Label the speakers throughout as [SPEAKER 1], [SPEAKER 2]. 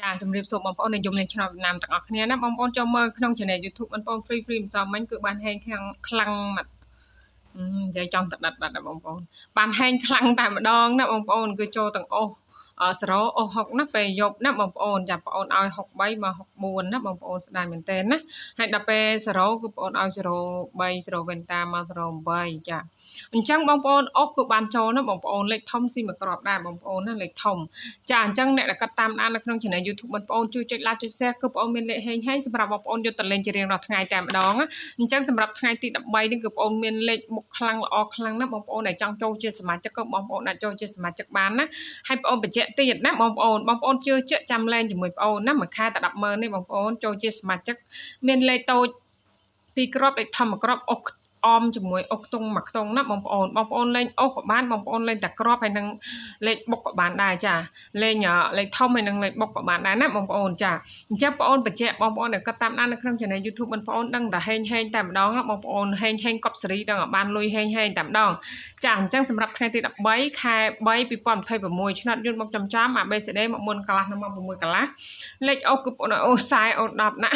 [SPEAKER 1] ចាជំរាបសួរបងប្អូននិយមលេងឆ្នោតវៀតណាមទាំងអស់គ្នាណាបងប្អូនចូលមើលក្នុង Channel YouTube បងប្អូន free free ម្សិលមិញគឺបានហេងខ្លាំងខ្លាំងម៉ាត់និយាយចង់តដិតបាត់ណាបងប្អូនបានហេងខ្លាំងតែម្ដងណាបងប្អូនគឺចូលទាំងអស់0អស់6ណាពេលយប់ណាបងប្អូនចាបងប្អូនឲ្យ63មក64ណាបងប្អូនស្ដាយមែនតើណាហើយដល់ពេល0គឺបងប្អូនឲ្យ03 0វ៉ែនតាមក08ចាអញ្ចឹងបងប្អូនអស់គឺបានចូលណាបងប្អូនលេខធំស៊ីមួយក្របដែរបងប្អូនណាលេខធំចាអញ្ចឹងអ្នកដែលគាត់តាមដាននៅក្នុង Channel YouTube បងប្អូនជួយចុច Like ចុច Share គឺបងប្អូនមានលេខហេងហេងសម្រាប់បងប្អូនយកទៅលេងជារៀងរាល់ថ្ងៃតែម្ដងអញ្ចឹងសម្រាប់ថ្ងៃទី13នេះគឺបងប្អូនមានលេខមុខខ្លាំងល្អខ្លាំងណាស់បងប្អូនដែលចង់ចូលជាសមាជិកក៏បងប្អូនអាចចូលជាសមាជិកបានណាហើយបងប្អូនបញ្ជាក់ទៀតណាបងប្អូនបងប្អូនជឿជាក់ចាំលេងជាមួយបងប្អូនណាមួយខែតែ100000នេះបងប្អូនចូលជាសមាជិកមានលេខតូចពីរគ្រាប់លេខធំមួយគ្រាប់អស់អមជាមួយអុកខ្ទង់មួយខ្ទង់ណាបងប្អូនបងប្អូនលេងអុកក៏បានបងប្អូនលេងតែក្របហើយនឹងលេខបុកក៏បានដែរចាលេងលេខធំហើយនឹងលេខបុកក៏បានដែរណាបងប្អូនចាអញ្ចឹងបងប្អូនបញ្ជាក់បងប្អូនដែលគាត់តាមដាននៅក្នុង Channel YouTube បងប្អូនដឹងតែហេងហេងតែម្ដងបងប្អូនហេងហេងកប់សេរីដឹងឲ្យបានលុយហេងហេងតែម្ដងចាអញ្ចឹងសម្រាប់ថ្ងៃទី13ខែ3 2026ឆ្នោតយន្តមកចំចំ ABCD មកមុនកន្លះនិងមក6កន្លះលេខអូគឺបងប្អូនអូ40អូ10ណា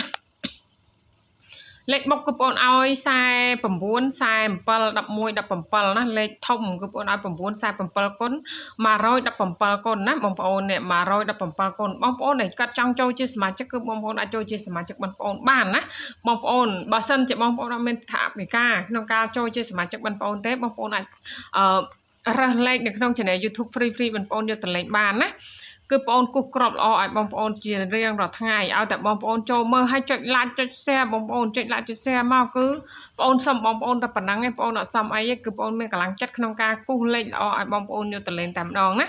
[SPEAKER 1] លេខបុកគឺបងឲ្យ49 47 11 17ណាលេខធំគឺបងឲ្យ9 47គុណ117គុណណាបងប្អូននេះ117គុណបងប្អូនដែលគាត់ចង់ចូលជាសមាជិកគឺបងប្អូនអាចចូលជាសមាជិកបងប្អូនបានណាបងប្អូនបើសិនជាបងប្អូនអត់មានថវិកាក្នុងការចូលជាសមាជិកបងប្អូនទេបងប្អូនអាចអឺរើសលេខនៅក្នុង Channel YouTube free free បងប្អូនយកទៅលេងបានណាគឺបងអូនគូសក្របល្អឲ្យបងប្អូនជារៀងរាល់ថ្ងៃឲ្យតែបងប្អូនចូលមើលឲ្យចុច like ចុច share បងប្អូនចុច like ចុច share មកគឺបងអូនសុំបងប្អូនតែប៉ុណ្ណឹងឯងបងអូនអត់សុំអីទេគឺបងអូនមានកម្លាំងចិត្តក្នុងការគូសលេខល្អឲ្យបងប្អូនយកទៅលេងតែម្ដងណា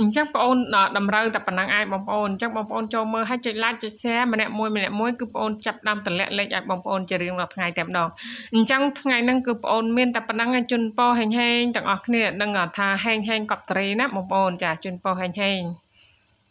[SPEAKER 1] អញ្ចឹងបងអូនតម្រូវតែប៉ុណ្ណឹងឯងបងប្អូនអញ្ចឹងបងប្អូនចូលមើលឲ្យចុច like ចុច share ម្នាក់មួយម្នាក់មួយគឺបងអូនចាប់ដើមតម្លាក់លេខឲ្យបងប្អូនជារៀងរាល់ថ្ងៃតែម្ដងអញ្ចឹងថ្ងៃហ្នឹងគឺបងអូនមានតែប៉ុណ្ណឹងឯងជូនពរហេងហេងទាំងអស់គ្នាដឹងថាហេងហេងកប់ត្រីណាបងប្អូនចាជូនពរហេងហេង។